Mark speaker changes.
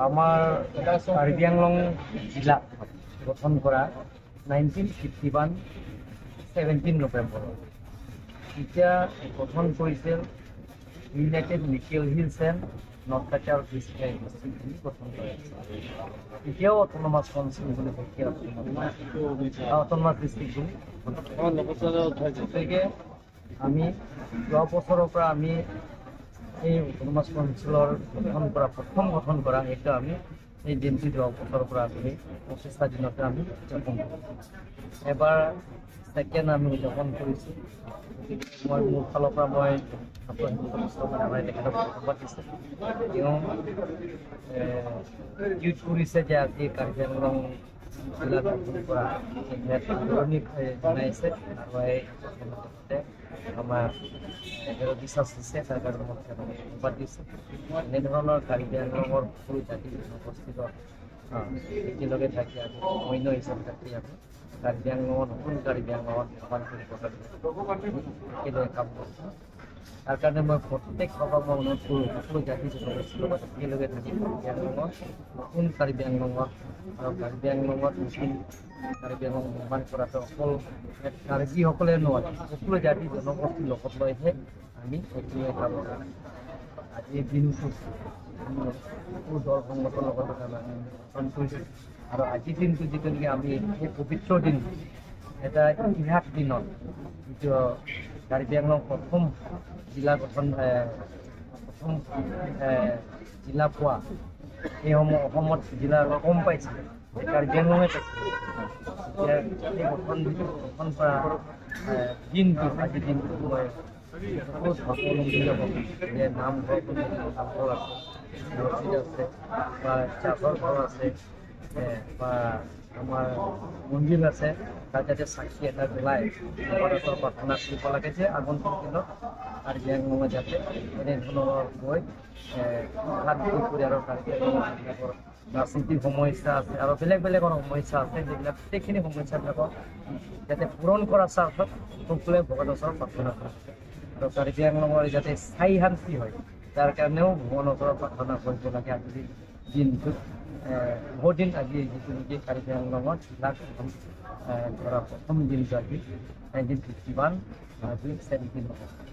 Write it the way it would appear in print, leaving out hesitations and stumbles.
Speaker 1: আমাৰ কাৰ্বি আংলং জিলা গঠন কৰা 1951 17 নৱেম্বৰত এতিয়া গঠন কৰিছিল United Mikir Hills and North Cachar District বুলি গঠন কৰিছিল। এতিয়াও অট'নমাছ কাউন্সিল বুলি অট'নমাছ ডিষ্ট্ৰিক্ট বুলি। গতিকে আমি যোৱা বছৰৰ পৰা আমি এই অট'নমাছ কাউন্সিলৰ গঠন কৰা, প্ৰথম গঠন কৰা সেইটো আমি এই দিনটো যোৱা বছৰৰ পৰা আমি 25টা দিনতে আমি উদযাপন কৰোঁ। এবাৰ ছেকেণ্ড আমি উদযাপন কৰিছোঁ। গতিকে মই মোৰ ফালৰ পৰা মই ডক্টৰ হিমন্ত বিশ্ব শৰ্মা তেখেতক ধন্যবাদ দিছোঁ। তেওঁ টুইট কৰিছে যে আজি কাৰ্বি আংলং জিলা গঠন কৰা তেখেত আদৰণি জনাইছে আৰু এই তেখেতে আমাৰ তেখেতক বিশ্বাস দিছে, তাৰ কাৰণে মই তেখেতক ধন্যবাদ দিছোঁ। এনেধৰণৰ কাৰ্বি আংলঙৰ সকলো জাতি জনগোষ্ঠীৰ একেলগে থাকি আমি অন্য হিচাপে থাকি আমি কাৰ্বি আংলঙৰ নতুন কাৰ্বি আংলঙত নিৰ্মাণ কৰিবৰ কাৰণে একেলগে কাম কৰিছোঁ। তাৰ কাৰণে মই প্ৰত্যেক সভা মই অনুৰোধ কৰোঁ, সকলো জাতি জনগোষ্ঠীৰ লগত একেলগে থাকি কাৰ্বি আংলঙত নতুন কাৰ্বি আংলঙত আৰু কাৰ্বি আংলঙত নতুন কাৰ্বি আংলং নিৰ্মাণ কৰাটো অকল কাৰ্বিসকলে নহয়, সকলো জাতি জনগোষ্ঠীৰ লগত লৈহে আমি একেলগে কাম কৰিম। আজিৰ দিনটোত আমি সকলো দল সংগঠনৰ লগত আমি গঠন কৰিছোঁ আৰু আজিৰ দিনটো যিটো নেকি আমি সেই পবিত্ৰ দিন এটা ইতিহাস দিনত যিটো কাৰ্বি আংলং প্ৰথম জিলা গঠন, প্ৰথম জিলা পোৱা, সেইসমূহ অসমত জিলা কম পাইছিলে, কাৰ্বি আংলঙে পাইছিলে। এতিয়া সেই গঠন যিটো গঠন কৰা দিনটো আজিৰ দিনটো মই সকলো ধৰ্মাৱলম্বী লোকক যে নামঘৰ, নামঘৰ আছে, মছজিদ আছে বা চাৰ্চৰ ঘৰ আছে বা আমাৰ মন্দিৰ আছে, তাত যাতে চাকি এটা জ্বলাই ভগৱানৰ প্ৰাৰ্থনা কৰিব লাগে যে আগন্তুক দিনত কাৰ্বি আংলঙত যাতে এনেধৰণৰ গৈ শান্তি কৰি আৰু কাৰ্বি আংলঙত যিবিলাকৰ ৰাজনীতিক সমস্যা আছে আৰু বেলেগ বেলেগৰ সমস্যা আছে, যিবিলাক গোটেইখিনি সমস্যাবিলাকক যাতে পূৰণ কৰাৰ স্বাৰ্থত সকলোৱে ভগৱানৰ ওচৰত প্ৰাৰ্থনা কৰে আৰু কাৰ্বি আংলঙৰ যাতে স্থায়ী শান্তি হয় তাৰ কাৰণেও ভগৱানৰ ওচৰত প্ৰাৰ্থনা কৰিব লাগে। আজিৰ দিনটোত বহুত দিন আজি যিটো নেকি কাৰ্বি আংলঙত জিলা গঠন কৰা প্ৰথম দিনটো আজি 1951 আজি 17।